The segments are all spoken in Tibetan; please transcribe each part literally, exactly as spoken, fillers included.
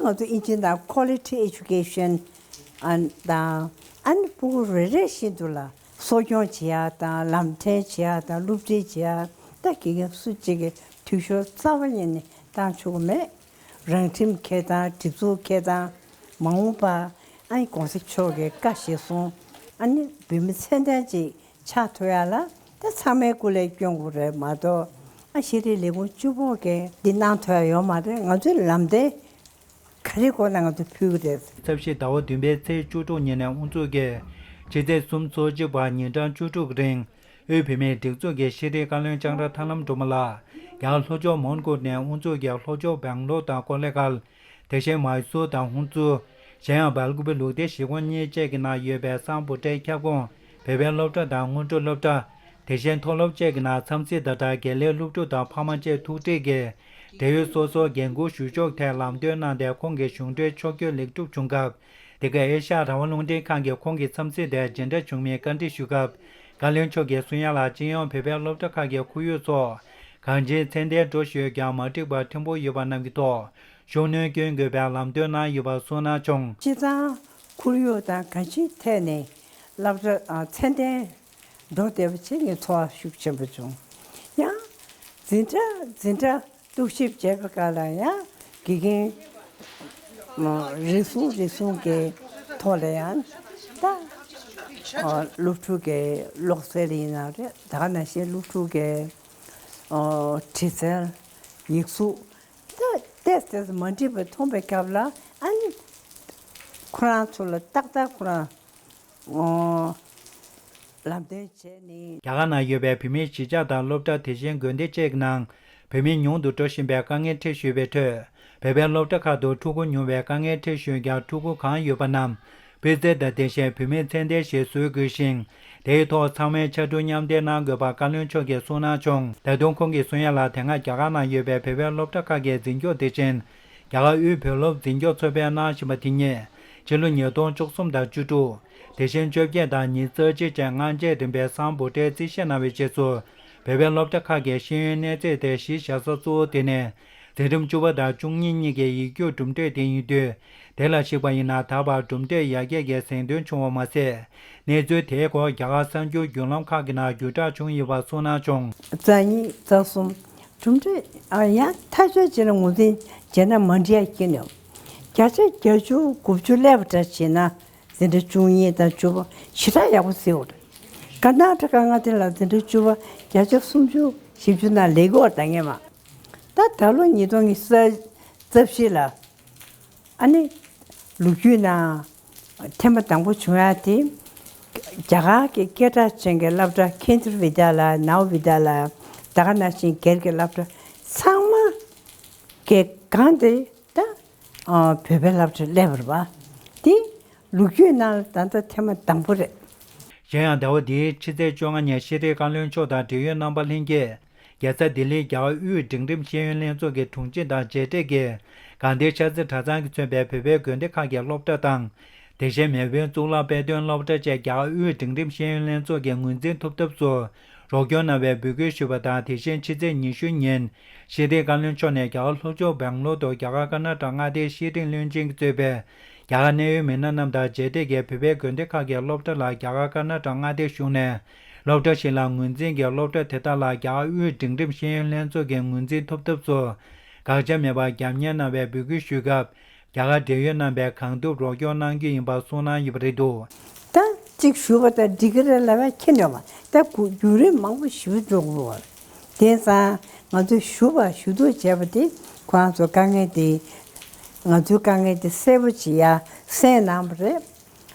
ང་ཚོ་ཨིན་ཇི་ནང་Quality Education ཨ་དང་། ཨ་ནི་ཕྲུ་གུ་རེ་རེ་བཞིན་དུ་ལ་གསོ་སྐྱོང་བྱེད་ཡ་དང་། ལམ་འཕྲིན་བྱེད་ཡ་དང་། སློབ་ཁྲིད་བྱེད་ཡ། ད་དགེ་རྒན་སུ་གཅིག་གིས་འཐུས་ཤོར་རྩ་བ་ཉིད་ནས་བཏང་ཆོག་གི་མེད། རང་ཁྲིམས་འཁྱེར་སྟངས། སྒྲིག་འཛུགས་འཁྱེར་སྟངས། མ་འོངས་པ་ཨ་ནི་གོང་ས་མཆོག་གི་བཀའ་གཞིར་བཟུང་ཨ་ནི་བོད་མི་ཚད་ལྡན་ཅིག་ཆགས་ཐུབ་ཡ་ལ་ད་ཚང་མས་སྐུ་ལས་སྐྱོན་དགོས་རེད་མ་གཏོགས། ཨ་ཤེས་རིག་ལས་ཁུངས་བཅུ་པོ་གིས་འདི་གནང་ཐུབ་ཡ་ཡོད་མ་རེད། ང་ཚོའི་ལམ་སྟོན་ག་རེ་དགོས་ན་ང་ཚོ་ཕུལ་གི་རེད། ཚབ་ཞིབ་ཟླ་བ་བདུན་པའི་ཚེས་བཅུ་དྲུག་ཉིན་ནས་དབུ་འཛུགས་ཀྱིས་ཕྱི་ཚེས་གསུམ་ཚོ་གཅིག་བར་ཉིན་གྲངས་བཅུ་དྲུག་གི་རིང་། དབུས་བོད་མིའི་སྒྲིག་འཛུགས་ཀྱི་ཤེས་རིག་བཀའ་བློན་ལྕང་ར་ཐར་ལམ་སྒྲོལ་མ་ལགས། རྒྱ་གར་ལྷོ་ཕྱོགས་མོན་གྷོ་ནས་དབུ་འཛུགས་ཀྱིས་ལྷོ་ཕྱོགས་སྦེང་ལོར་དང་ཀོ་ལེ་གྷལ། དེ་བཞིན་མཱི་སུར་དང་ཧུན་སུར། གཞན་ཡང་སྦེལ་ཀུ་པེ་ལུགས་བདེ་གཞིས་ཁོངས་གཉིས་བཅས་ཀྱི་ནང་ཡོད་པའི་སམ་བྷོ་ཊའི་ཁྱབ་ཁོངས་བོད་པའི་སློབ་གྲྭ་དང་སྔོན་འགྲོ་སློབ་གྲྭ། དེ་བཞིན་མཐོ་སློབ་བཅས་ཀྱི་ནང་འཚམས་གཟིགས་དང་སྦྲགས་དགེ་ལས་སློབ་ཕྲུག་དང་ཕ་མ་བཅས་ཐུག་འཕྲད་ཀྱིས། འབྲེལ་ཡོད་སོ་སོར་འགན་འཁུར་ཞུ་ཕྱོགས་ཐད་ལམ་སྟོན་གནང་སྟེ། ཁོང་གི་གཞུང་འབྲེལ་ཕྱོགས་བསྐྱོད་ལེགས་གྲུབ་བྱུང་སྐབས། འདི་ག་ཨེ་ཤ་ཡ་རང་དབང་རླུང་འཕྲིན་ཁང་གིས་ཁོང་གི་འཚམས་གཟིགས་དེར་མཇལ་འཕྲད་བྱུང་མིན་བཀའ་འདྲི་ཞུས་སྐབས། བཀའ་བློན་མཆོག་གིས་གསུང་ཡ་ལ། སྤྱི་ཡོངས་བོད་པའི་སློབ་གྲྭ་ཁག་གི་ཁོར་ཡུག་སོགས་གང་ཅིའི་ཚད་ལྡན་འགྲོ་བཞིན་ཡོད་ཀྱང་། མ་འགྲིག་པ་ཕྲན་བུ་ཡོད་པ་རྣམས་ཀྱི་ཐོག་ཤུགས་སྣོན་སྐྱོན་དགོས་པའི་ལམ་སྟོན་གནང་ཡོད་པ་གསུངས་གནང་བྱུང་། སྤྱི་བཏང་ཁོར་ཡུག་དང་གང་ཅིའི་ཐད་ནས་སློབ་གྲྭ་ཨ་ཚད་ལྡན་འགྲོ་བསྡད་པ་བྱས་ངས་ཚོར་བ་ཤུགས་ཆེན་པོ་བྱུང་། ཡང་འཛིན་གྲྭ་འཛིན་གྲྭ་གཏུག་ཞིབ་བྱས་པའི་སྐབས་ལ་ཡང་དགེ་རྒན་མ་རེ་ཟུང་རེ་ཟུང་གི་ཐོག་ལ་ཡང་ད་ཨ་སློབ་ཕྲུག་གི་ཀློག་རྩལ་ཡིན་ན་རེད། ད་ག་ནང་བཞིན་སློབ་ཕྲུག་གི་ཨ་འབྲི་རྩལ། ཡིག་གཟུགས། ད་ཏོག་ཙམ་མ་འགྲིག་པ་མཐོང་པའི་སྐབས་ལ་ཨ་ནི་ཁོ་རང་ཚོ་ལ་ཏག་ཏག་ཁོ་རང་ཨོ་ལམ་སྟོན་བྱས་ནས། རྒྱ་གར་ནང་ཡོད་པའི་བོད་མིའི་གཞིས་ཆགས་དང་སློབ་གྲྭ། དེ་བཞིན་དགོན་སྡེ་བཅས་ཀྱི་ནང་བོད་མི་ཉུང་དུ་འགྲོ་བཞིན་པའི་དཀའ་ངལ་འཕྲད་བཞིན་པའི་ཁྲོད། བོད་པའི་སློབ་གྲྭ་ཁག་ཏུ་ཕྲུ་གུ་ཉུང་བའི་དཀའ་ངལ་འཕྲད་བཞིན་ཡོད་ཀྱང་། ཕྲུ་གུ་གང་ཡོད་པ་རྣམས་སྤུས་ཚད་དང་ལྡན་ཞིང་བོད་མིའི་ཚད་ལྡན་ཞིག་བཟོ་དགོས་ཤིང་། དེའི་ཐོག་ཚང་མས་ཕྱར་གྲུ་མཉམ་འདེགས་གནང་དགོས་པ་བཀའ་བློན་མཆོག་གིས་གསུངས་གནང་བྱུང་། ད་དུང་ཁོང་གིས་གསུང་ཡ་ལ། དེ་སྔ་རྒྱ་གར་ནང་ཡོད་པའི་བོད་པའི་སློབ་གྲྭ་ཁག་གི་འཛིན་སྐྱོང་། དེ་བཞིན་རྒྱ་གར་དབུས་བོད་སློབ་འཛིན་སྐྱོང་ཚོགས་པས་གནང་བཞིན་པ་དེ་ཉིད་ཕྱི་ལོ་ཉིས་སྟོང་བཅུ་གསུམ་དང་བཅུ་དྲུག། དེ་བཞིན་བཅོ་བརྒྱད་དང་ཉི་ཤུ་རྩ་གཅིག་བཅས་སྔ་རྗེས་རིམ་པས་སམ་བྷོ་ཊས་རྩིས་བཞེས་གནང་བའི་རྗེས་སུ། བོད་པའི་སློབ་གྲྭ་ཁག་གི་ཤེས་ཡོན་གནས་ཚད་དེ་གཞི་བཞག་ས་གཙོ་བོ་དེ་ནི་འཛིན་རིམ་བཅུ་པ་དང་བཅུ་གཉིས་གཉིས་ཀྱི་ཡིག་རྒྱུགས་གྲུབ་འབྲས་དེ་ཡིན་དུས། དེ་ལ་གཞིགས་པ་ཡིན་ན། ད་བར་གྲུབ་འབྲས་ཡར་རྒྱས་ཀྱི་གཟེངས་ཐོན་བྱུང་བ་མ་ཟད། གནས་ཚུལ་དེའི་སྐོར་རྒྱ་གར་གསར་འགྱུར་བརྒྱུད་ལམ་ཁག་གི་ནང་བརྒྱུད་བསྒྲགས་བྱུང་ཡོད་པ་གསུངས་གནང་བྱུང་། རྩ་གཉིས། རྩ་གསུམ། གྲུབ་འབྲས་ཨ་ཡང་ཐག་གཅོད་བྱས་ན་ངོས་འཛིན་བྱས་ན་མ་འགྲིག་ཡ་ཁྱེར་ནས། བརྒྱ་ཆ་བརྒྱད་ཅུ་དགུ་བཅུ་སླེབས་པ་འདྲ་བྱས་ན། འཛིན་གྲྭ་བཅུ་གཉིས་དང་བཅུ་པ་ཞེ་དྲག་ཡག་པོ་བརྩི་བ་རེད། ཀར་ནཱ་ཊ་ཀ་མངའ་སྡེ་ལ་འཛིན་གྲྭ་བཅུ་པ་བརྒྱ་ཆ་སུམ་ཅུ་བཞི་བཅུ་ནང་སླེབས་ཀྱི་ཡོད་རེད། ད་སྔས་མ། ད་ད་ལོ་ཉིས་སྟོང་ཉི་ཤུ་རྩ་བཞི་ལ་ཨ་ནི་ལོ་རྒྱུས་ནང་ཐེངས་མ་དང་པོ་བྱུང་ཡ་དེ། རྒྱ་གར་གྱི་སྐད་གྲགས་ཅན་གྱི་སློབ་གྲྭ་ཁེནྡྲ་བི་དྱ་ལ་ཡ། ནཱ་བི་དྱ་ལ་ཡ། ད་ག་ནང་བཞིན་སྒེར་གྱི་སློབ་གྲྭ་ཚང་མ་གི་སྒང་དེ་ད་ཨ་བོད་པའི་སློབ་གྲྭ་སླེབས་པ་རེད་པ། དེ་ལོ་རྒྱུས་ནང་ལ་ད་ལྟ་ཐེངས་མ་དང་པོ་རེད། གཞན་ཡང་ཟླ་བ་འདིའི་ཕྱི་ཚེས་བཅོ་ལྔ་ཉིན་ཤེས་རིག་བཀའ་བློན་མཆོག་དང་འབྲེལ་ཡོད་རྣམ་པ་ལྷན་རྒྱས། རྒྱལ་ས་ལྡི་ལིའི་རྒྱ་གར་དབུས་འབྲིང་རིམ་ཤེས་ཡོན་ལྷན་ཚོགས་ཀྱི་དྲུང་ཆེ་དང་མཇལ་འཕྲད་ཀྱིས། དགའ་ལྡན་ཤར་རྩེ་གྲྭ་ཚང་གིས་མཚོན་པའི་བོད་པའི་དགོན་སྡེ་ཁག་གི་སློབ་གྲྭ་དང་། དེ་བཞིན་མེལ་བོན་གཙུག་ལག་དཔེ་སྟོན་སློབ་གྲྭ་བཅས་རྒྱ་གར་དབུས་འབྲིང་རིམ་ཤེས་ཡོན་ལྷན་ཚོགས་ཀྱིས་ངོས་འཛིན་ཐུབ་ཐབས་སུ་རོགས་སྐྱོར་གནང་བའི་འབོད་སྐུལ་ཞུས་པ་དང་། དེ་བཞིན་ཕྱི་ཚེས་ཉི་ཤུ་ཉིན་ཤེས་རིག་བཀའ་བློན་མཆོག་ནས་རྒྱ་གར་ལྷོ་ཕྱོགས་སྦེང་ལོར་དུ་རྒྱ་གར་ཀར་ནཱ་ཊ་མངའ་སྡེའི་བཤེས་སྤྲིང་བློན་ཆེན་གྱིས་གཙོས་པའི་རྒྱ་གར་གནད་ཡོད་མི་སྣ་རྣམས་དང་མཇལ་འཕྲད་ཀྱིས། བོད་པའི་དགོན་སྡེ་ཁག་གི་སློབ་གྲྭ་ལ་རྒྱ་གར་ཀར་ནཱ་ཊ་མངའ་སྡེའི་གཞུང་ནས་སློབ་གྲྭ་ཞིག་ལ་ངོས་འཛིན་གྱིས། སློབ་གྲྭ་དེ་དག་ལ་རྒྱ་གར་དབུས་འབྲིང་རིམ་ཤེས་ཡོན་ལྷན་ཚོགས་ཀྱིས་ངོས་འཛིན་ཐོབ་ཐབས་སུ་དགག་བྱ་མེད་པར་རྒྱབ་གཉེར་གནང་བའི་འབོད་སྐུལ་ཞུས་སྐབས། རྒྱ་གར་འབྲེལ་ཡོད་རྣམ་པས་གང་ཐུབ་རོགས་སྐྱོར་གནང་རྒྱུ་ཡིན་པ་གསུངས་གནང་ཡོད་པ་རེད་འདུག། ད་གཅིག་ཞུས་པ་དང་འགྲིག་གི་རེད་ལབ་ཡ་ཁྱེད་ནས་མ། ད་གུ་བརྒྱུད་རིམ་མང་པོ་ཞིག་འགྲོ་དགོས་པ་རེད། དེང་སང་ང་ཚོས་ཞུ་བ་ཞུ་གཏུག་བྱས་པ་དེ་ཁོ་རང་ཚོ་དཀའ་ངལ་དེ། ང་ཚོའི་དཀའ་ངལ་དེ་གསལ་པོ་བྱེད་ཡ་གསན་གནང་བ་རེད།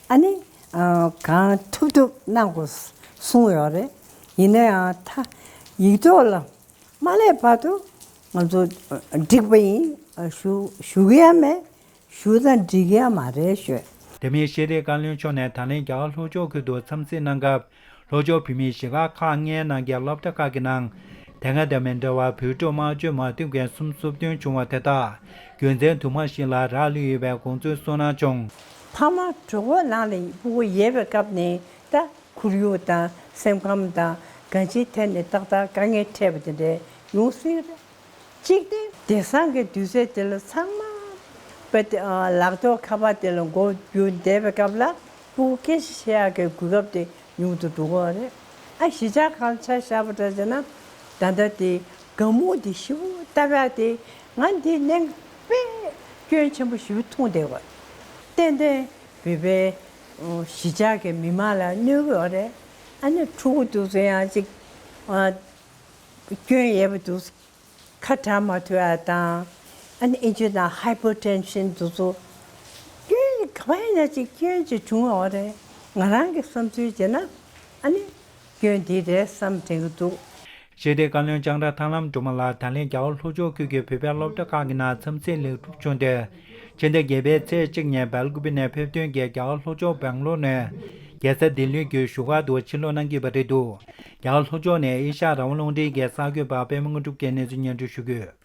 ཨ་ནི་ཨ་གང་ཐུབ་ཐུབ་གནང་དགོས་གསུངས་ཡོད་རེད། ཡིན་ན་ཡང་ད་ཡིག་ཐོག་ལ་མ་སླེབས་བར་དུ་ང་ཚོ་འགྲིག་པ་ཡིན། ཞུ་ཞུ་གི་ཡ་མེད། ཞུ་ད་འགྲིག་ཡ་མ་རེད་ཞུས། དེ་མིན་ཤེས་རིག་བཀའ་བློན་མཆོག་ནས་ད་ལན་རྒྱ་གར་ལྷོ་ཕྱོགས་ཁུལ་དུ་འཚམས་གཟིགས་གནང་སྐབས། ལྷོ་ཕྱོགས་བོད་མིའི་གཞིས་ཆགས་ཁག་ལྔའི་ནང་གི་སློབ་གྲྭ་ཁག་གི་ནང་། དེ་སྔ་དང་མི་འདྲ་བར་བོད་ཕྲུག་དམར་མཆོད་མ་ཐུབ་མཁན་སུམ་ཅུ་སོ་བདུན་བྱུང་བ་དེ་དག་རྒྱུ་མཚན་དུ་མ་ཞིག་ལ་རག་ལུས་ཡོད་པའི་དགོངས་ཚུལ་གསུངས་གནང་བྱུང་། ཕ་མ་གྲོད་ཁོག་ནང་ལ་ཕྲུ་གུ་ཡོད་པའི་སྐབས་ནས་ད་ཁོར་ཡུག་དང་སེམས་ཁམས་དང་གང་ཅིའི་ཐད་ནས་ཏག་ཏག་དཀའ་ངལ་འཕྲད་པ་དེ་འདྲ་ཡོང་སྲིད་རེད། གཅིག་དེ་དེང་སང་གི་དུས་ཚོད་དེ་ལ་ཚང་མ་ པ་དེ་ཨ་ལག་ཐོག་ཁ་པར་དེ་ལ་མགོ་བསྒྱུར་བསྡད་པའི་སྐབས་ལ་སྤུ་གུ་སྐད་ཆ་བཤད་ཡག་གི་གོ་སྐབས་དེ་ཉུང་དུ་འགྲོ་གི་ཡོད་རེད། ཨ་གཞིས་ཆགས་ཁག་ལ་ཆ་བཞག་པ་འདྲ་བྱས་ན་ད་ལྟ་དེ་དགའ་མོ་དེ་ཞེ་པོ་བཏབ་ཡག་དེ་ང་འདི་གནས་དཔེ་སྐྱོན་ཆེན་པོ་ཞེ་པོ་མཐོང་བསྡད་ཡོད། ཏན་ཏན་བོད་པའི་ཨོ་གཞིས་ཆགས་ཀྱི་མི་མང་ལ་གནོད་ཀྱི་ཡོད་རེད། ཨ་ནི་ཕྲུ་གུ་འདུག་ཟེར་ཡང་ཅིག་ཨ་སྐྱོན་ཡོད་པ་འདུག་ཁ་གྲག་མ་ཐུབ་ཡ་དང་། ཨ་ནི་ཨིན་ཇི་ནང་hypertension་དེ་ཚོ་སྐྱོན་ག་པར་ཡིན་ན་ཅིག་སྐྱོན་ཅིག་བྱུང་ཡོད་རེད། ང་རང་གི་བསམ་ཚུལ་བྱས་ན་ཨ་ནི་སྐྱོན་འདི་རེད་བསམ་དྲན་གྱི་འདུག་ཤེས་ལྡན་བཀའ་བློན་ལྕང་ར་ཐར་ལམ་སྒྲོལ་མ་ལགས་ད་ལན་རྒྱ་གར་ལྷོ་ཕྱོགས་ཁུལ་གྱི་བོད་པའི་སློབ་གྲྭ་ཁག་གི་ནང་འཚམས་གཟིགས་ལེགས་གྲུབ་བྱུང་སྟེ། ཕྱི་ཟླ་བརྒྱད་པའི་ཚེས་གཅིག་ཉིན་སྦེལ་ཀུ་པེ་ནས་ཕེབས་ཐོན་གྱིས་རྒྱ་གར་ལྷོ་ཕྱོགས་སྦེང་ལོར་ནས་རྒྱལ་ས་ལྡི་ལི་བརྒྱུད་བཞུགས་སྒར་དུ་ཕྱིར་ལོག་གནང་གི་ཡོད་པ་རེད་འདུག་རྒྱ་གར་ལྷོ་ཕྱོགས་ནས་ཨེ་ཤ་ཡ་རང་དབང་རླུང་འཕྲིན་གྱི་གསར་འགོད་པ་པད་མ་དངོས་གྲུབ་ཀྱིས་གནས་ཚུལ་སྙན་སྒྲོན་ཞུ་གི་ཡོད།